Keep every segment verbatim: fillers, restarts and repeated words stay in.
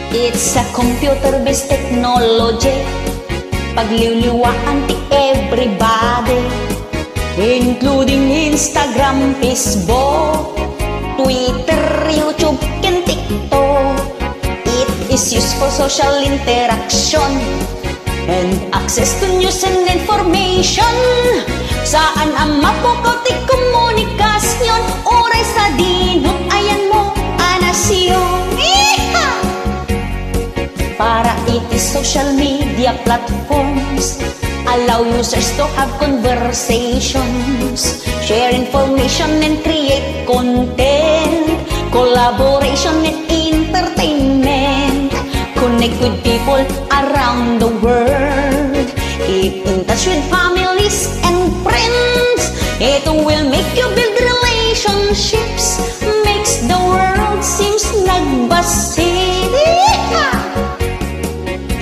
It's a computer-based technology. Pagliwliwaan ti everybody, including Instagram, Facebook, Twitter, YouTube, ken TikTok. It is used for social interaction and access to news and information. Saan a mapukaw ti komunikasion, uray sadino ti ayanmo a nasion. Iha! Para iti social media platforms, allow users to have conversations, share information, and create content, collaboration, and entertainment. Connect with people around the world. Keep in touch with families and friends. It will make you build relationships. Makes the world seems nagbasit. Iha!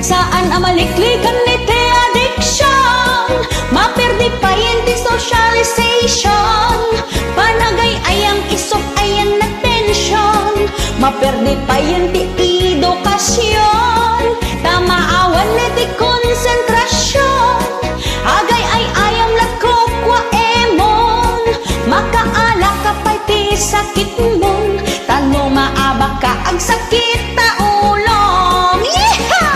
Saan a maliklikan iti addiction. Maperdi payen ti socialization. Panagay-ayam, isog ayan a tension. Maperdi payen ti edukasion. Ta maawan iti konsentrasion. Agay-ayam la kukua emon. Makaalaka pay ti sakitmon. Ta no maabakka, agsakit ta ulom. Iha!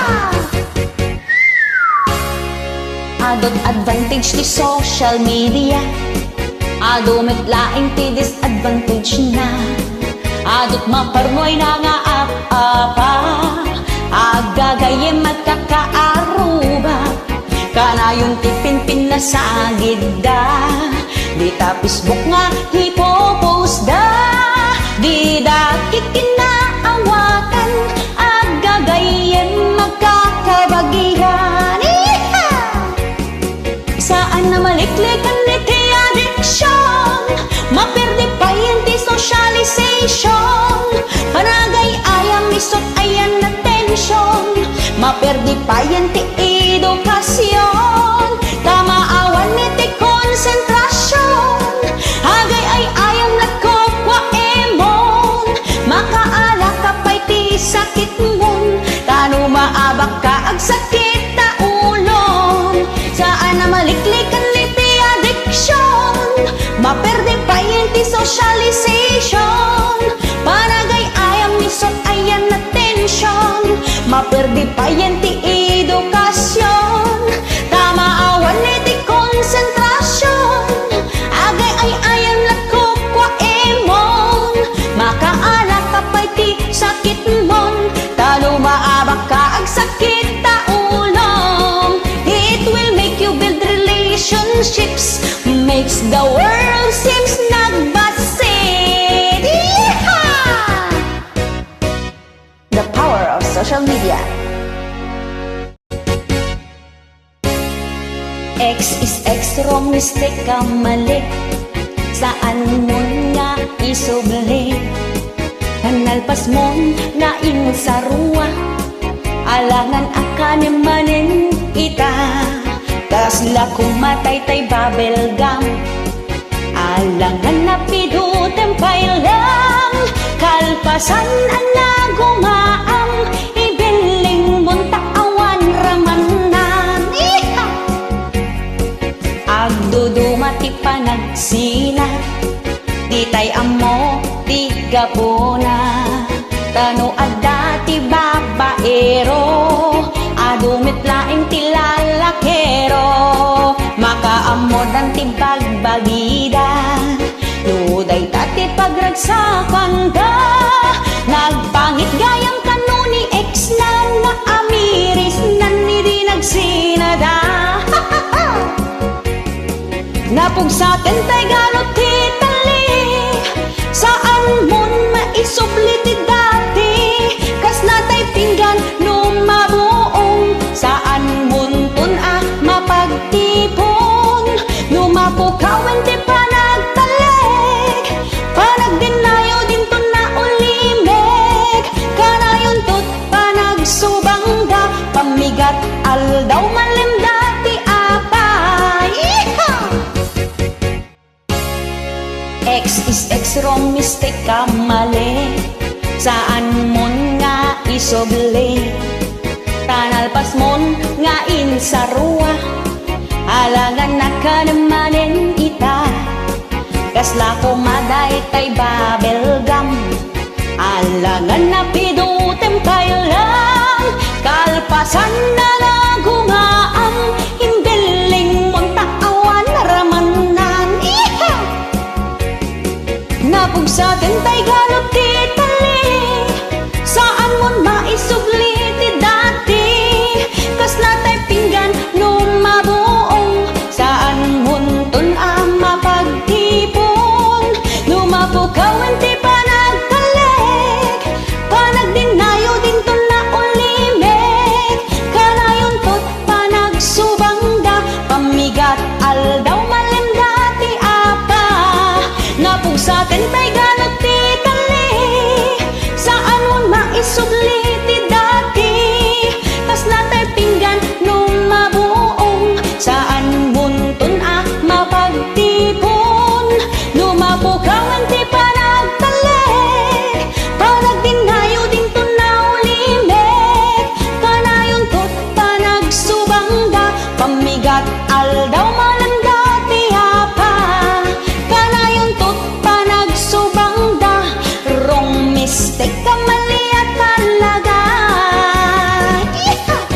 Adu't advantage ti social media, adu met laeng ti disadvantage na. Adu't maparnuay na nga app-appa, aggagayyem, agkakaaruba. Kanayon ti pinpinnasagidda, dita Facebook nga ipopost da. Dida kikinaawatan, aggagayyem, agkakabagian. Iha! Saan a maliklikan iti addiction. Maperdi payen ti socialization. Panagay-ayam, isog ayan a tension. Maperdi payen ti edukasion. Ta maawan iti konsentrasion. Agay-ayam la kukua emon. Makaalaka pay ti sakitmon. Ta no maabakka, agsakit ta ulom. Saan a maliklikan iti addiction. Maperdi payen ti socialization. Panagay-ayam, isog ayan a tension. Maperdi payen ti edukasion. Ta maawan iti konsentrasion. Agay-ayam la kukua emon. Makaalaka pay ti sakitmon. Ta no maabakka, agsakit ta ulom. It will make you build relationships. Makes the world seems nagbasit. Iha! The power of social media. X is X, wrong, mistake, kamali. Saanmon nga isubli. Nalpasmon nga insarua. Alangan a kanem manen ita. Kasla koma daytay bubble gum. Alangan a pidutem pay lang, kalpasan a nagumaam, ibilingmon ta awan ramannan. Iha! Agduduma ti panagsina, ditay ammo ti gapuna. Ta no adda ti babaero, adu met laeng ti lalakero, makaammodan ti bagbagida. No dayta ti pagragsakanda, nagpangit gayam kano ni ex na nga amirisnan idi nagsinada. Napugsaten tay gano ti talli, saanmon maisubli ti dati, kasna tay pinggan no mabuong, saanmonton a mapagtipon, no mapukawen ti panagtalek, panagdennayo dinton naulimek, kanayonto ti panagsubangda, pammigat aldaw malemda ti apay. Iha! X is X, wrong, mistake, kamali. Saanmon nga Isubli ta nalpasmon nga insarua, alangan nakanem manen ita. Kasla koma daytay bubble gum, alangan napidutem kaylam. Kalpasan na nagungaam, imbilling monta awan ramanan. Iha! Napugsaten tay galut ti tali, saan mon maisubli ti dati. Kasla tay pinggan no mabuong, saan monton a mapagtipon. No mapukawen ti panagtalek, panagdinayo dinton naulimek. Kanayon tot panagsubangda, pammigat aldaw malemda ti apa. Napugsaten tay galut ti tali, saan mon maisubli ti dati. Kasla tay pinggan no mabuong, saan monton a mapagtipon. No mapukawen ti panagtalek, panagdinayo dinton naulimek. Kanayon tot panagsubangda, pammigat aldaw malemda ti apa. Kanayon tot panagsubangda, wrong mistake ka, mali a talaga. Yeehaw!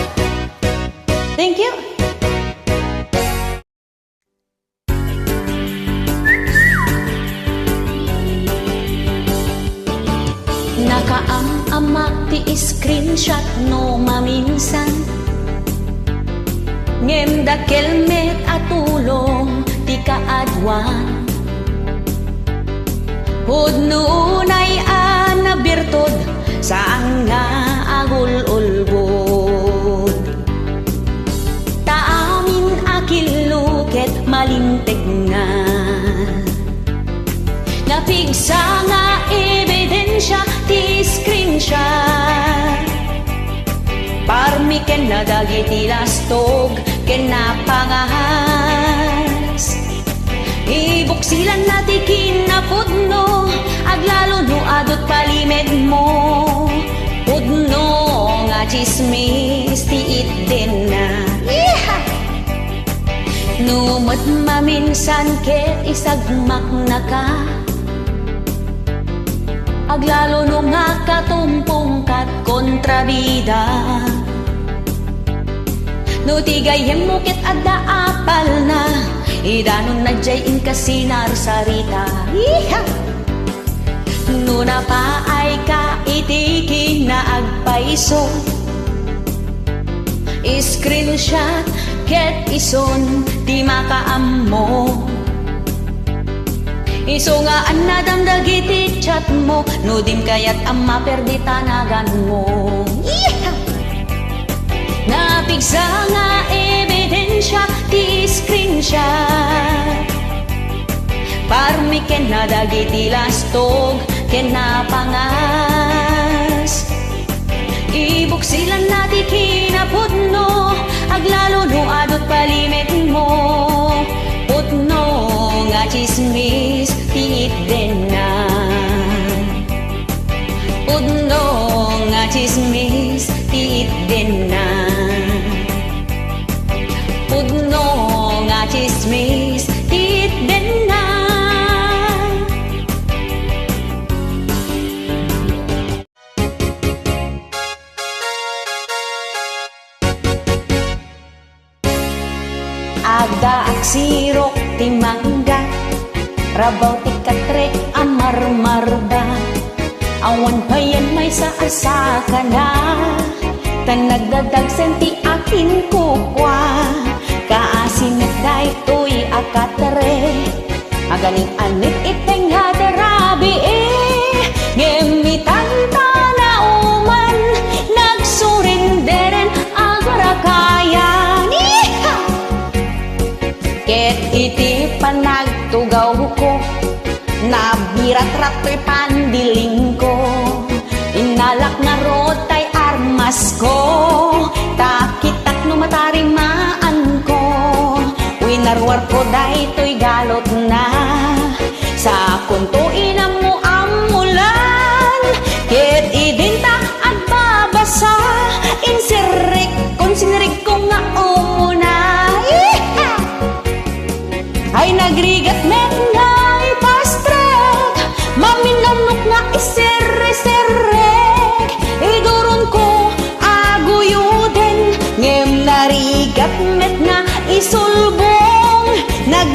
Thank you. Nakaam-amak ti screenshot no maminsan, ngem dakkel met a tulong ti kaaduan. Pudno unay a nabirtod, saan nga agul-ulbod. Ta amin a killo ket malinteg nga. Napigsa nga ebidensia ti screenshot. Parmi ken na dagiti lastog ken napangas. Ibuksilanna ti kinapudno, aglalo no adut palimedmo. Pudno nga tsismis ti itdenna. Yeehaw! No met maminsan ket isagmaknaka, aglalo no nga katumpongkat kontrabida. No ti gayyemmo ket adda apalna, idanonna diay inka sinarsarita. Yeehaw! No napaayka iti kinaagpayso, screenshot ket isun ti makaammo. Isu nga annadam dagiti chatmo no dim kayat a maperdi ta naganmo. Yeehaw! Napigsa nga ebidensia ti screenshot. Parmi ken na dagiti lastog ken napangas. Ibuksilanna ti kinapudno, aglalo no adut palimedmo. Pudno nga tsismis ti itdenna. Pudno nga tsismis ti itdenna. Pudno nga tsismis ti itdenna. Adda agsirok ti mangga, rabaw ti katre a marmarba. Awan payen maysa a sakana, ta nagdadagsen ti akinkukua. Kaasi met daytoy a katre, aganing-anik iteng nga rabii, ngem itanta nauman, nagsurinderen agrakayan. Iha! Ket iti panagtugawko, nabiratrat toy pandilingko. Innalak ngarud tay armasko, ta kitak no matarimaanko. Winarwarko daytoy galotna, sakonto inammoammolan. Ket idinta, agbaba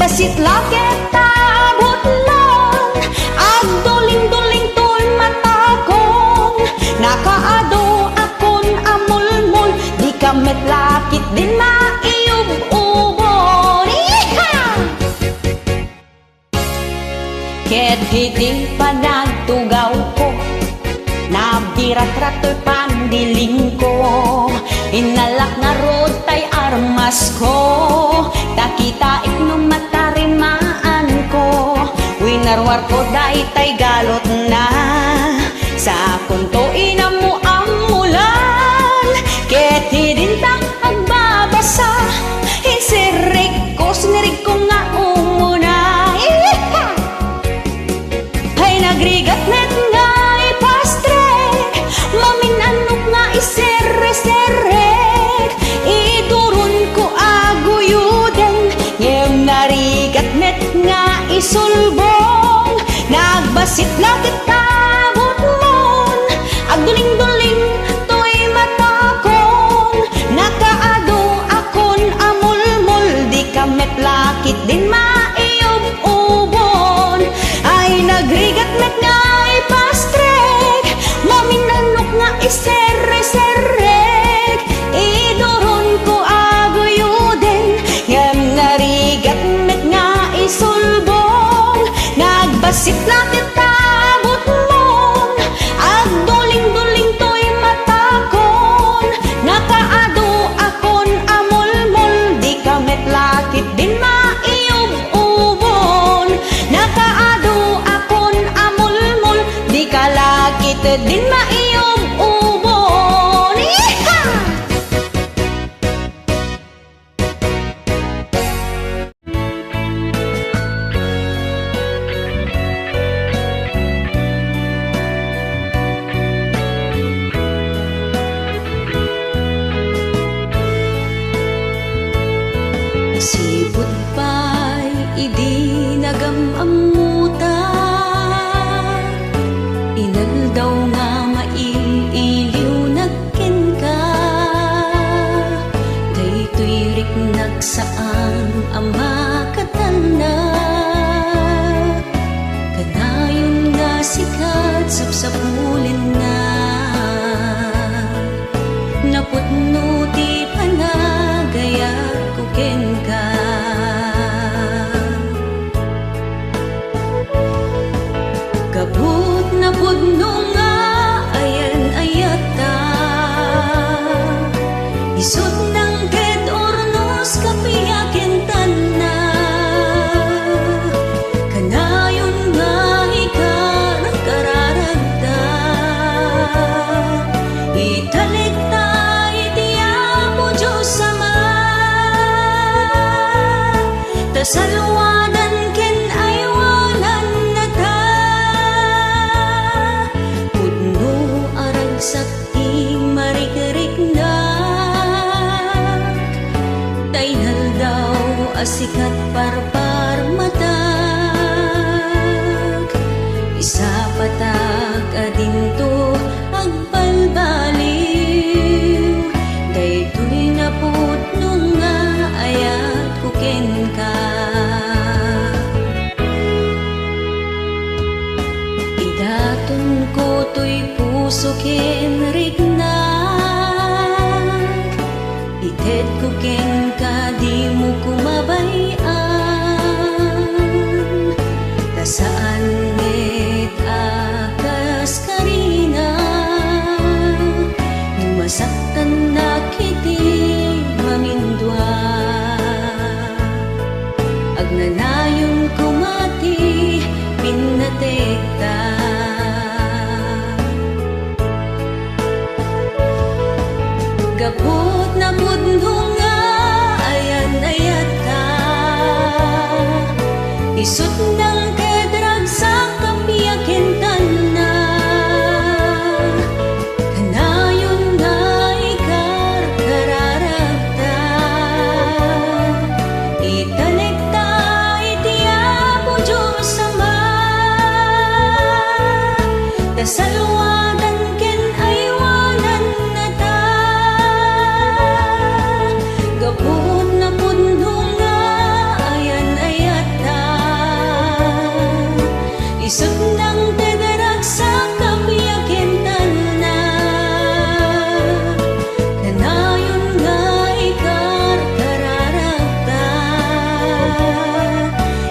Sitlaket ta butlon, agdulingduling toy matakon, nakaadu akon a mulmol, dika met lakit din maiyub-ubon. Iha! Ket iti panagtugawko, nabiratrat toy pandilingko. Innalak ngarud tay armasko, ta kitaek no matarimaanko. Winarwarko daytay galotna, sakonto inammuammulan. Ket idinta agbabasa, insirrikko, sinirigko nga umuna. Iha! Ay, nagrigat met nga ipastrek, maminannok nga iserreserrek, iduronko a guyuden, ngem narigat met nga isulbong. Nagbassit lakit ta butlon, agdulingduling toy matakon, nakaadu akon a mulmol, dika met lakit din maiyub-ubon. Ay, nagrigat met nga ipastrek, maminannok nga iserreserrek, iduronko a guyuden, ngem narigat met nga isulbong. Nagbassit lakit ta butlon, agdulingduling toy matakon, nakaadu akon a mulmol, dika met lakit din maiyub-ubon. Nakaadu akon a mulmol, dika lakit din maiyub-ubon. Iha! Sipud pay idi nagam-ammuta, inaldaw nga mail-iliwnak kenka. Daytoy riknak saan a makatalna. Kanayon nga sikat sapsapulenna. Napudno ti panagayatko kenka. Gapu napudno nga ayan-ayatta, isut' nangted urnos kapiak kentanna. Kanayon nga ikarkararagta, italekta iti Apo Dios Ama. Ta saluadan ken aywanannata, pudno a ragsak ti marikriknak. Ta inaldaw a sikat parparmatak, isapatak a dinto agbalbaliw. Daytoy napudno nga ayatko kenka. Idatonko toy puso ken riknak, itedko kenka, dimo koma bay-an. Ta saan met a kas karina, no masaktannak iti mamindua. Agnanayon koma ti pinnatekta. Gapu napudno nga ayan-ayatta, isut' nangted ragsak kapiak kentanna. Kanayon nga ikarkararagta, italekta iti Apo Dios Ama. Ta saluadan ken aywanannata, gapu napudno nga ayan-ayat Isut' nangted a ragsak a biag ken talna, kanayon nga ikarkararagta.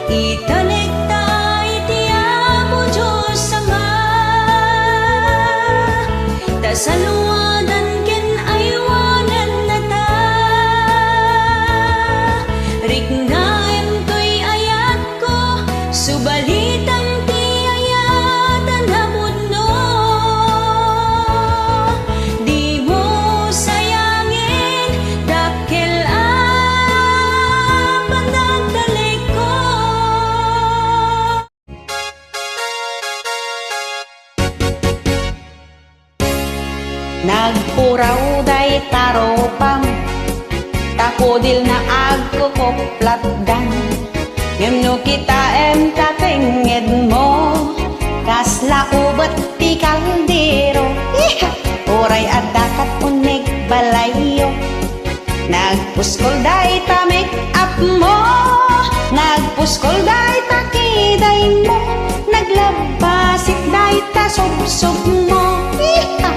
Italekta iti Apo Dios Ama, ta saluadan ken aywanannata. Riknaem toy ayat ko, subalitam ti ayat a napudno. Dimo sayangen, dakkel a panagtalekko. Nagpuraw dayta rupam, ta kudilna agkukuplatdan. Ngem no kitaem ta tengngedmo, kasla ubet ti kaldero. Iha! Uray adda ket uneg balayyo. Nagpuskol dayta make-up mo, nagpuskol dayta kidaymo, naglabbasik dayta subsubmo. Iha!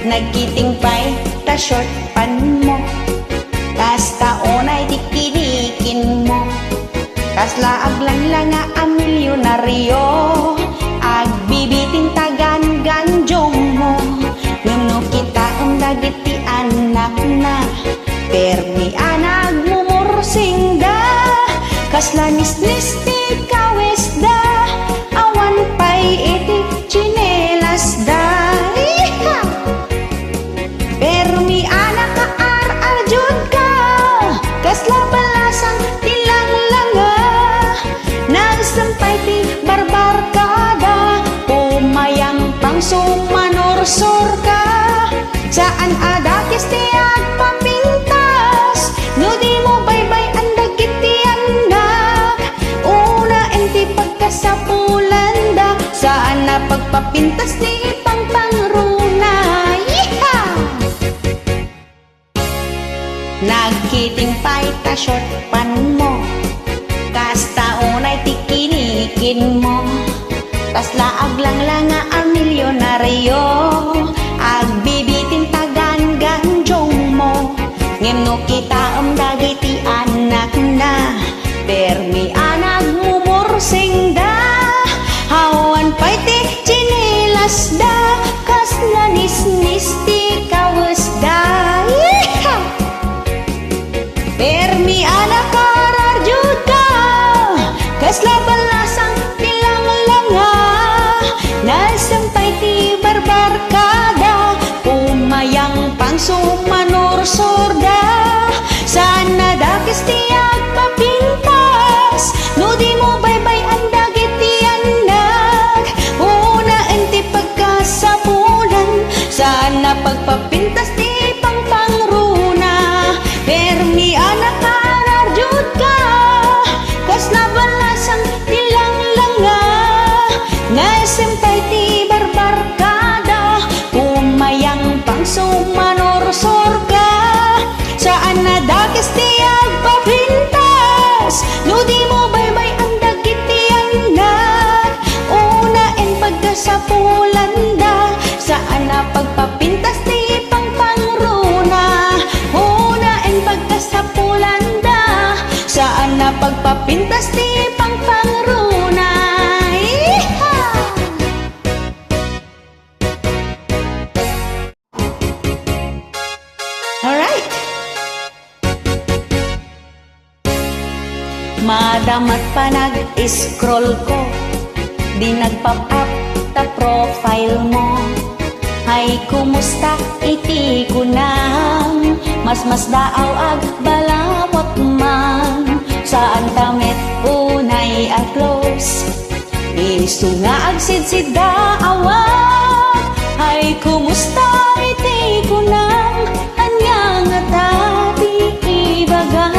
Nagkiting pay ta short pant mo, kasta unay ti kinikinmo. Kasla aglanglanga a milyonaryo, agbibitin ta gangandiongmo. Ngem no kitaem dagiti annakna, permi a nagmumursingda. Kasla nisnis ti kawisda, awan pay iti tsinelasda. Iha! Permi a nakaar-ardiudka, kasla ballasang ti langlanga. Naisem pay ti barbarkada, pumayang pang sumanursurka. Saan a dakes ti agpapintas, no dimo baybay-an dagiti annak. Unaen ti pagkasapulanda, saan a pagpapintas ti pangpangruna. Iha! Nagkiting pay ta short pant mo, kasta unay ti kinikinmo. Kasla aglanglanga a milyonaryo, agbibitin ta gangandiongmo. Ngem no kitaem dagiti annakna, permi a nagmumursingda. Awan pay ti tsinelasda, kasla nisnis ti kawisda. Iha! Permi a nakaar-ardiudka, kasla ballasang ti langlanga. Naisem pay ti barbarkada, pumayang pang sumanursurda. Saan a dakes ti agpapintas, no dimo baybay-an dagiti annak. Unaen ti pagkasapulan, saan a pagpapintas ti pangpangruna. Permi a nakaar-ardiudka, kasla ballasang ti langlanga. Naisem pay ti barbarkada, pumayang pang sumanursurka. Saan a dakes ti agpapintas, no dimo baybay-an dagiti annak. Unaen pagkasapulanda, saan a pagpapintas ti pangpangruna. Unaen pagkasapulanda, saan a pagpapintas ti pangpangruna. Iha! Alright. Madamot panag-scroll ko, di nag-pop up ta profile mo. Hay, kumusta iti kunam? Masmasdaaw agbalawak man. Saan ta met unay a close. Isu nga agsidsidda awan, ay kumusta iti kunam, ania ngata ti ibagam?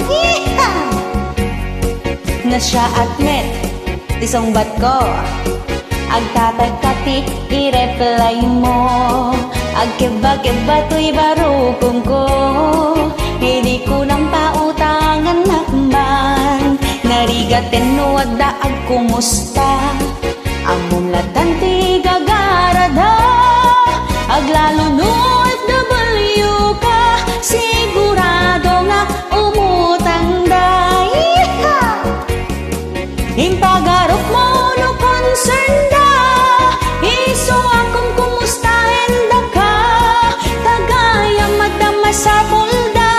Iha! Nasyaat met ti sungbatko. Agtatagka ti i-reply mo. Agkebba-kebba toy barukongko. Idi kunam pautangannak man. Na Narigat no adda agkumusta. Ammom latan ti gagarada. Aglalo no O F W ka, sigurado nga umutangda. Iha! Impagarupmo no concernda, isu a kumkumustaendaka, ta gayam adda masapulda,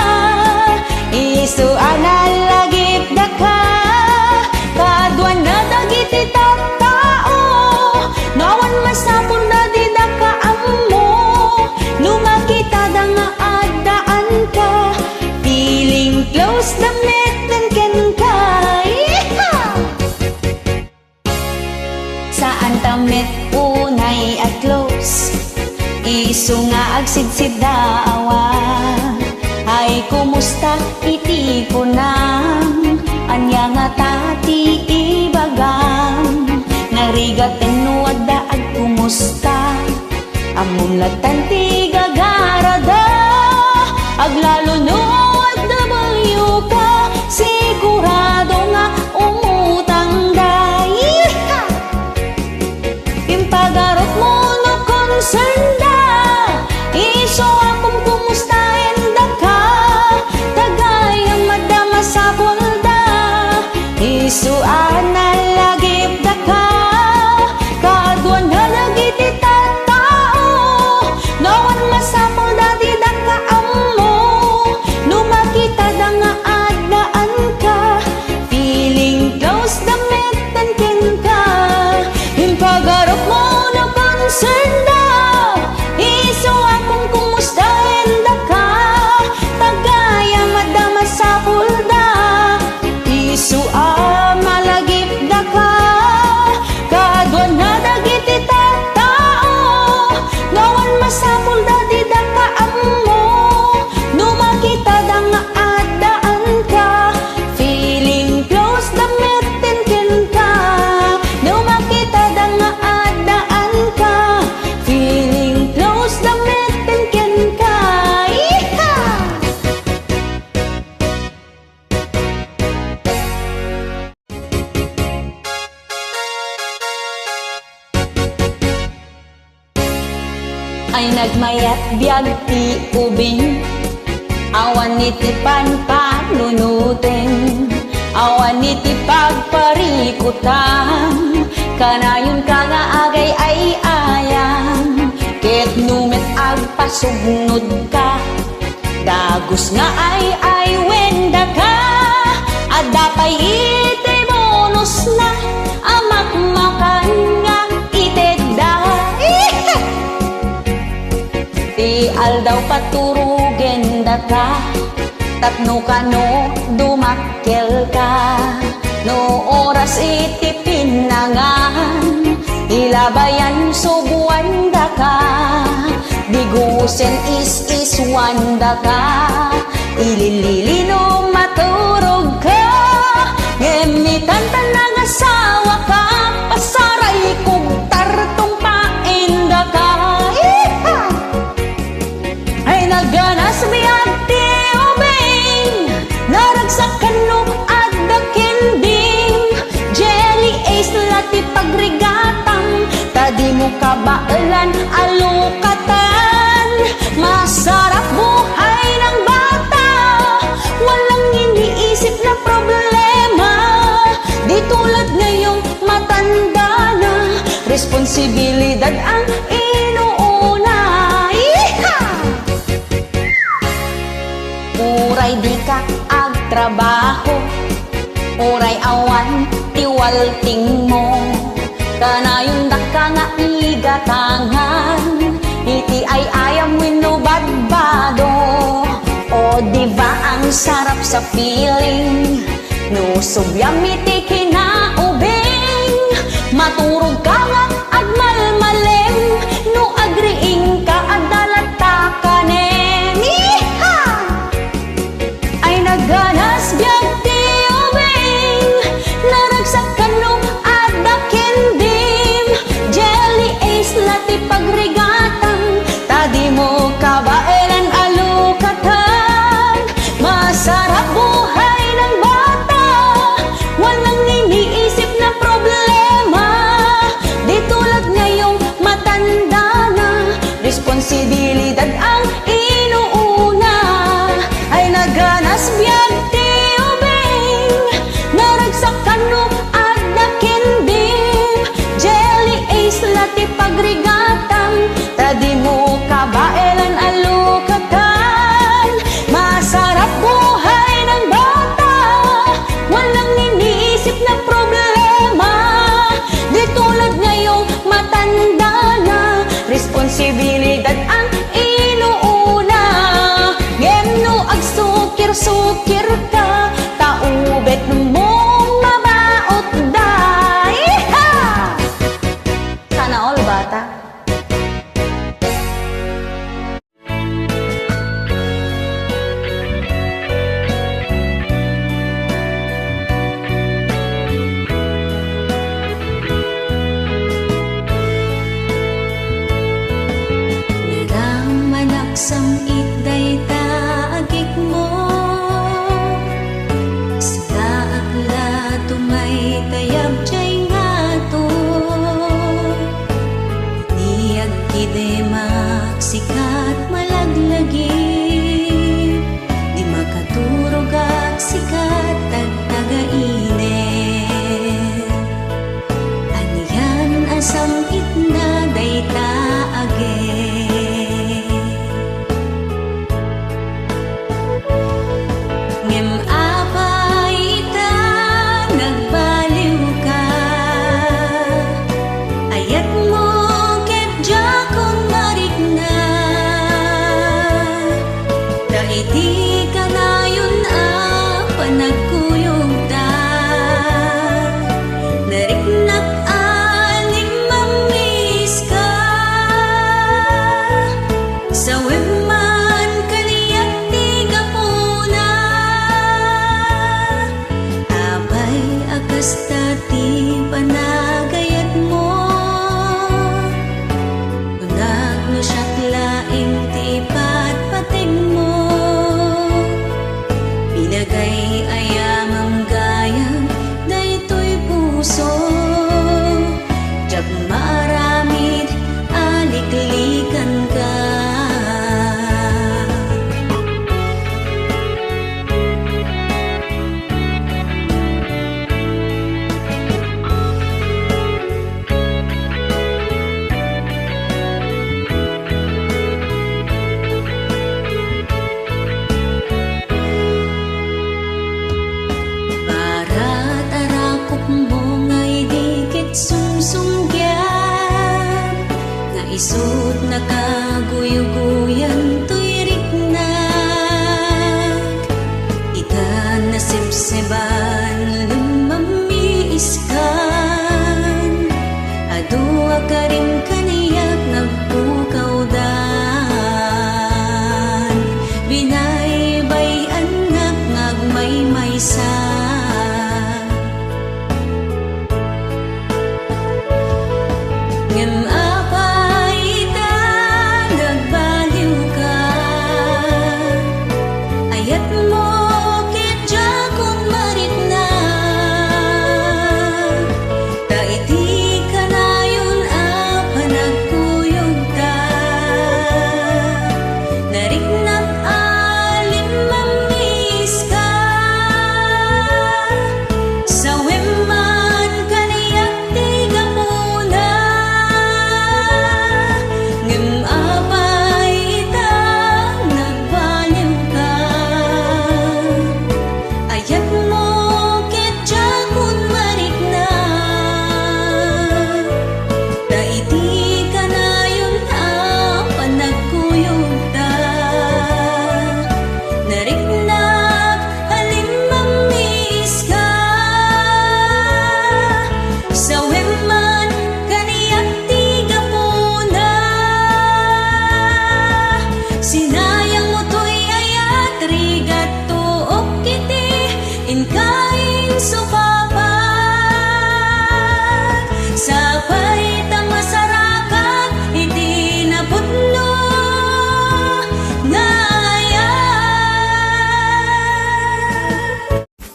isu a nalagipdaka, kaduana dagiti tattao, no awan masapulda didaka ammo, no makitada nga addaanka, feeling close da met kenka. Iha! Saan ta met unay a close, isu nga agsidsidaawa. Ay, kumusta iti kunam? Ania ngata ti ibagam? Narigat no adda agkumusta. Ammom latan ti gagarada, aglalo no O F W ka, sigurado nga umutangda. Iha! Impagarupmo no concernda, isu a kumkumustaendaka, ta gayam adda masapulda. Isu a nalagipdaka, kaduana dagiti tattao, no awan masapulda didaka ammo, no makitada nga addaanka, feeling close da met kenka. Impagarupmo no concernda, isu a kumkumustaendaka, ta gayam adda masapulda. Isu a malagipdaka, kaduana dagiti tattao, no awan masapulda didaka ammo, no makitada nga addaanka, feeling close da met kenka, no makitada nga addaanka, feeling close da met kenka. Iha! Ay, nagmayat biag ti ubing, awan iti panpanunuten, awan iti pagparikutan, kanayonka nga agay-ay-ayam, ket no met agpasugnodka, dagus nga ay-aywendaka, adda pay iti bonusna a makmakan nga itedda. Ti aldaw paturugendaka, tapno kano dumakkelka. No oras iti pinnangan, ilabayan subuandaka, digusen is-iswandaka, ililili no maturogka, ngem itan ta nangasawaka, pasaraykog tartong paindaka. Iha! Ay, nagganas biag ti ubing, naragsak kano adda kendim, jelly ace la ti pagrigatam, ta dimo kabaelan a lukatan. Masarap buhay ng bata, walang iniisip na problema, di tulad ngayong matanda na, responsibilidad ang inuuna. Iha! Uray dika agtrabaho, uray awan ti waltingmo, kanayondaka nga igatangan iti ay-ayam wenno badbado. O, di ba ang sarap sa feeling? No subliam iti kinaubing, maturogka nga agmalmalem, no agriingka, adda latta kanem. Iha! Ay, nagganas biag ti ubing, naragsak kano adda kendim, jelly ace la ti pagrigatam, ta dimo kabaelan a lukatan. Masarap buhay ng bata,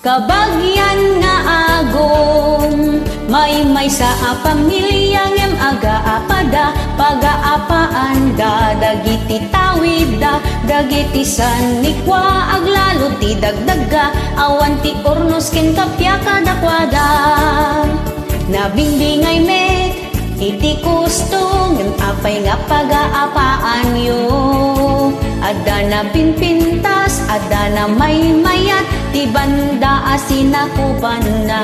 Kabagian nga agum, maymaysa a pamilia ngem agaapada, pagaapaanda dagiti tawidda, dagiti sannikua, aglalo ti dagdagga, awan ti urnos ken kappia kadakuada. Nabingbingay met iti kusto, ngem apay nga pagaapaanyo? Adda napimpintas, adda namaymayat, ti banda a sinakupanna.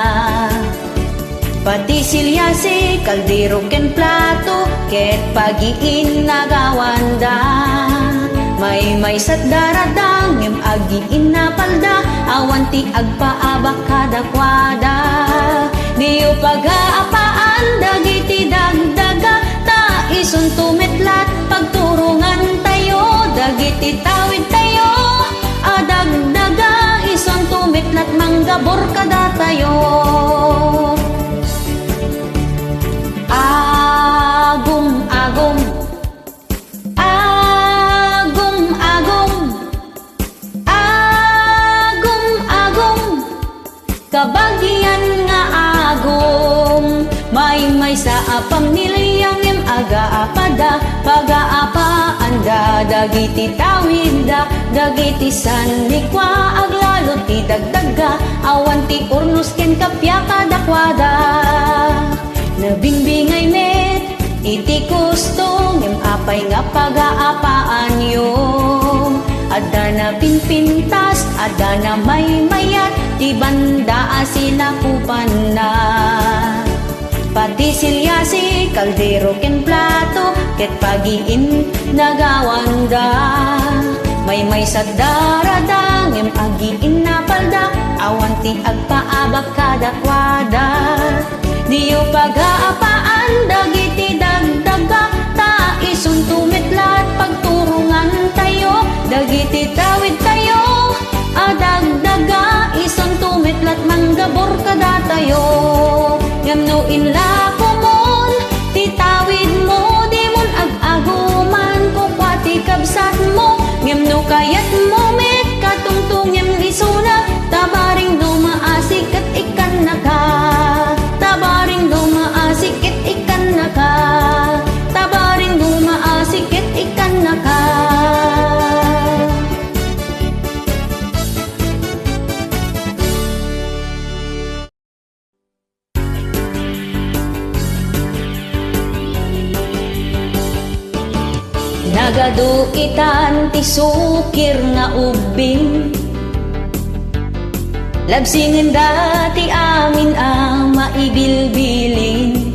Pati siliasi, kaldero ken plato, ket pagiinnagawanda. Maymaysat darada, ngem agiinnapalda, awan ti agpaabak kadakuada. Diyo pagaapaan dagiti dagdaga, ta isunto met lat pagturongantayo dagiti tawidtayo a dagdaga, isunto met lat manggabur kadatayo. Agum-agum, agum-agum, agum-agum, kabagian nga agum, maymaysa a pamilia ngem agaapada, pagaapaanda dagiti tawidda, dagiti sannikua, aglalo ti dagdagga, awan ti urnos ken kappia kadakuada. Nabingbingay met iti kusto, ngem apay nga pagaapaanyo? Adda napimpintas, adda namaymayat, ti banda a sinakupanna. Pati siliasi, kaldero ken plato, ket pagiinnagawanda. Maymaysat darada, ngem agiinnapalda, awan ti agpaabak kadakuada. Diyo pagaapaan dagiti dagdagga, ta isunto met lat pagturongantayo dagiti tawidtayo a dagdagga, isunto met lat manggabur kadatayo. Ngem no inlakomon ti tawidmo, dimon ag-aguman kukua ti kabsatmo. Ngem no kayatmo met katungtong ngem isuna, tabaring no maasi ket ikkannaka. Tabaring no maasi ket ikkannaka. Tabaring no maasi ket ikkannaka. Nagadu itan ti sukir nga ubbing, labsingenda ti amin a maibilbilin.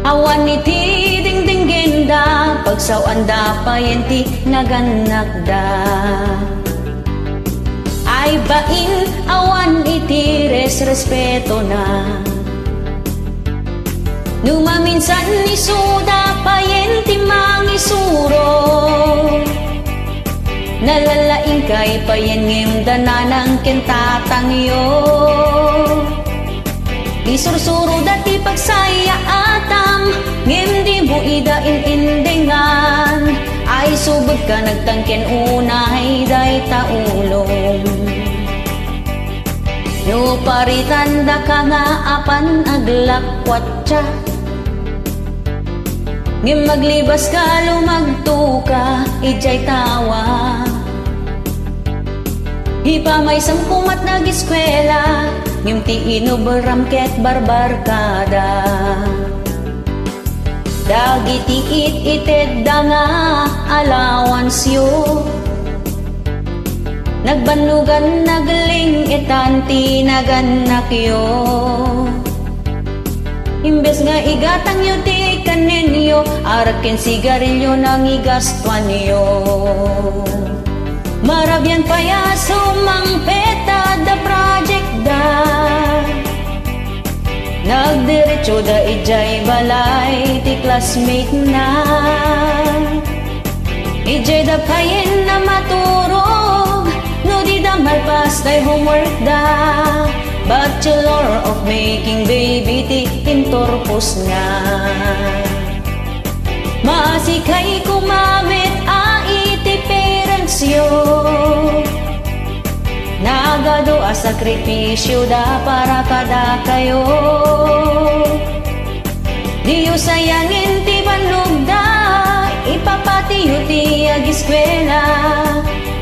Awan iti dingdinggenda, pagsaw-anda payen ti nagannakda. Ay bain, awan iti resrespetona. No maminsan isuda payen ti mangisuro. Nalalaingkay payen ngem dananang ken tatangyo. Isursuroda ti pagsayaatam, ngem dimo ida in-indingan. Ay subedka nagtangken unay dayta ulom. No paritandaka nga apan aglakuatsa, ngem maglibaska, lumagtoka idiay tawa. Ipamaysam komat nagiskuela, ngem ti inubram ket barbarkada. Dagiti it-itedda nga allowanceo, nagbannogan, nagling-etan ti nagannakyo. Imbes nga igatangyo ti kannenyo, arak ken sigarilio nangigastuanyo. Marabian pay a sumangpet adda project da. Nagdiretsoda idiay balay ti classmate na. Idiay da payen a maturog, no di da malpas tay homework da. Bachelor of Making Baby ti inturpos na. Maasikay koma met a iti parentsyo. Agado a sakrifisioda para kadakayo. Diyo sayangin ti bannogda, ipapatiyo ti ageskuela,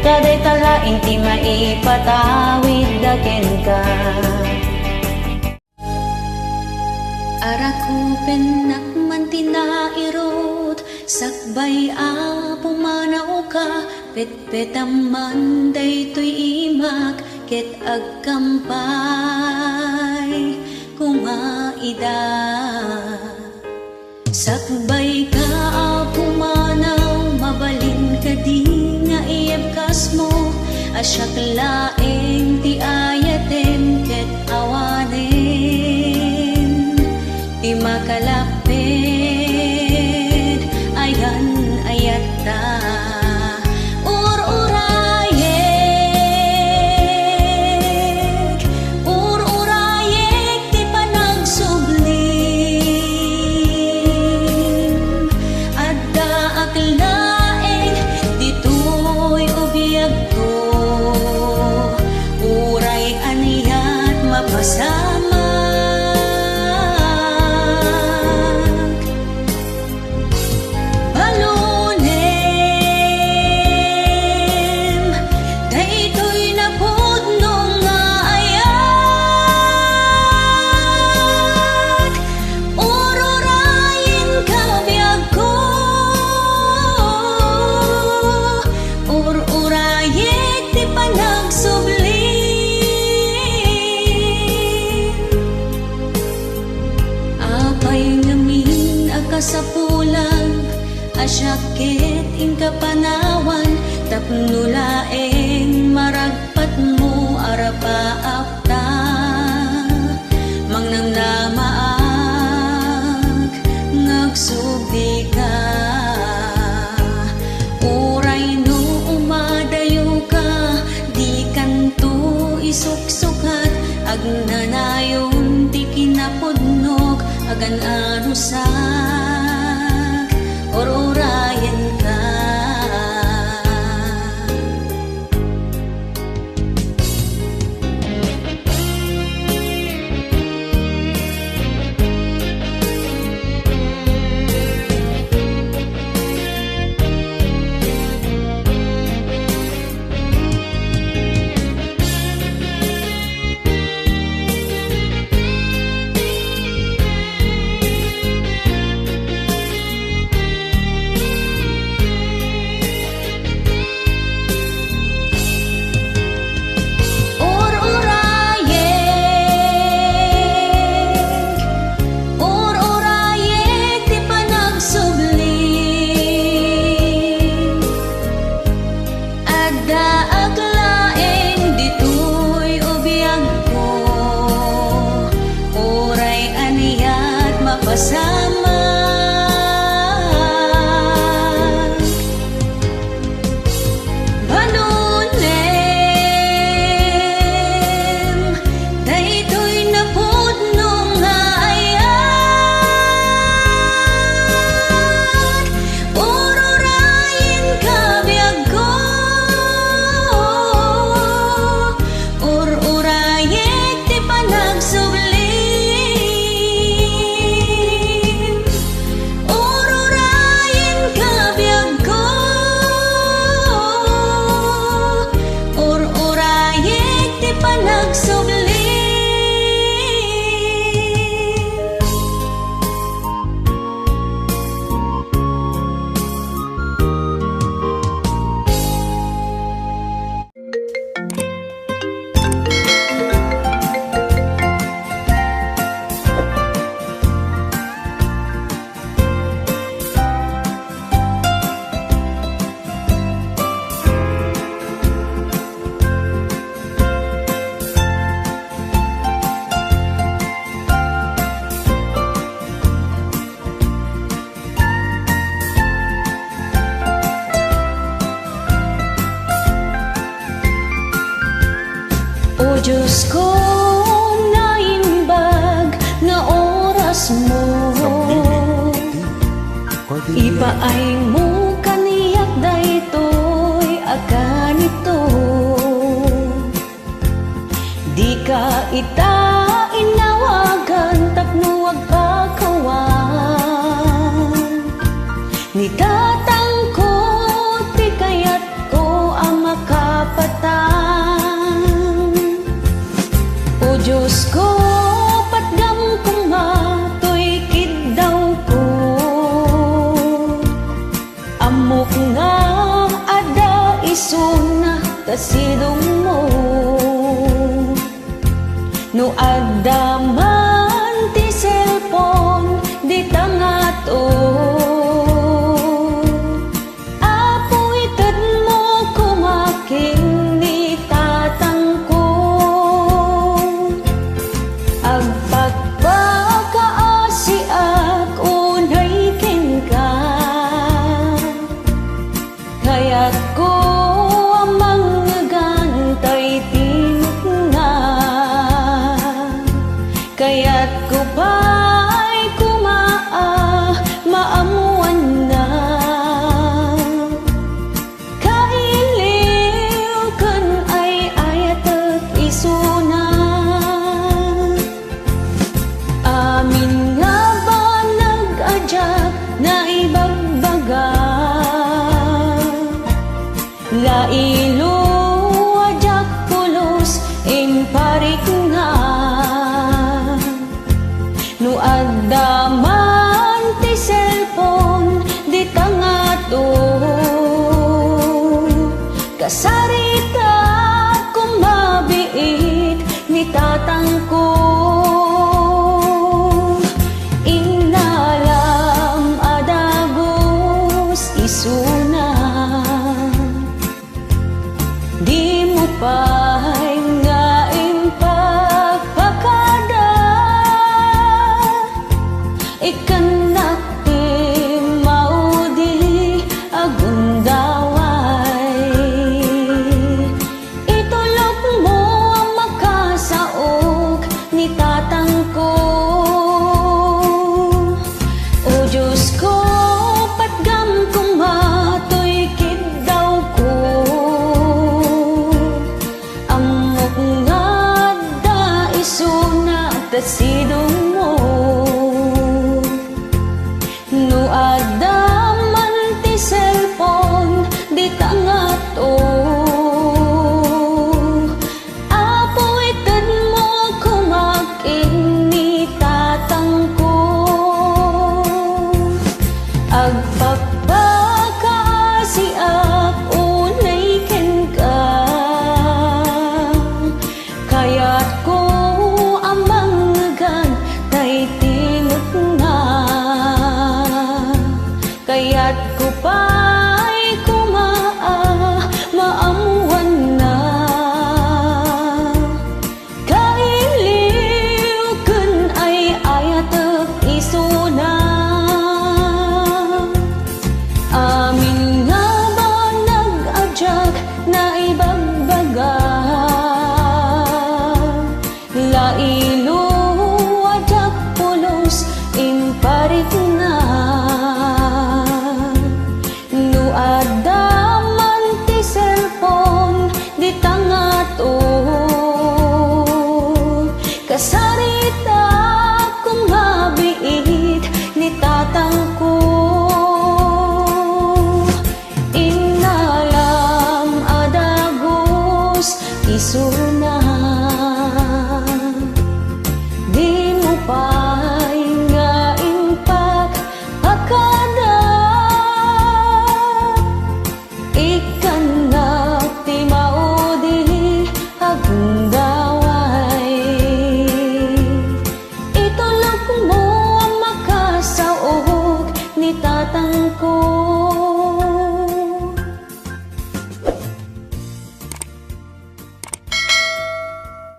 ta dayta laeng ti maipatawidda kenka. Arakupennak man ti nairut, sakbay a pumanawka, petpetam man daytoy imak ket agkampay koma ida. Sakbayka a pumanaw, mabalin kadi nga iibkasmo a siak laeng ti ayatem ket awanen ti makalapped a yan-ayatta. Ur-urayek, ur-urayek ti panagsublim. Addaak laeng ditoy biagko, uray aniat mapasamak. Balonem, daytoy napudno nga ayat. Ur-urayenka biagko, ur-urayek ti panagsublim. Apay ngamin a kasapulan a siak ket inka panawan tapno laeng maragpatmo a rapaapta? Mangnamnamaak nga agsubdika. Uray no umadayoka, dikanto isuksukat, agnanayon ti kinapudnok, agan-anusak, ur-urayenka. Ur-urayek, ur-urayek ti panagsublim. Addaak laeng ditoy biagko, uray aniat mapasamak. Balonem, daytoy napudno nga ayat. Ur-urayenka biagko, ur-urayek ti panagsublim. Ur-urayenka biagko, ur-urayek ti panagsublim. O Diosko, naimbag nga orasmo, ipaaymo kaniak daytoy a kanito. Ita inawagan tapno agpakawan. Ni tatangko ti kayatko a makapatang. O Diosko, patgam koma toy kiddawko. Ammok nga adda isuna ta sidongmo. No adda man ti cellphone dita ngatod, Apo, itedmo koma ken ni tatangko. Agpakpakaasiak unay kenka. Kayatko a mangngegan tay timekna. Kayatko pay koma a maammoanna. Kailiw ken ay-ayatek isuna. Amin nga banag a diak naibagbaga. Lailo a diak pulos imparikna. No adda man ti cellphone dita ngatod, kasaritak koma biit ni tatangko. Innalam a dagus isuna. Dimo pay nga impakpakada. Ikkannak ti maudi a gundaway. Itulokmo a makasaok ni tatangko. O Diosko, patgam koma toy kiddawko. Ammok nga adda isuna ta sidongmo. No adda man ti cellphone dita ngatod, Apo, itedmo koma ken ni tatangko. Agpakpakaasiak unay kenka. Kayatko a mangngegan tay timekna. Kayatko pa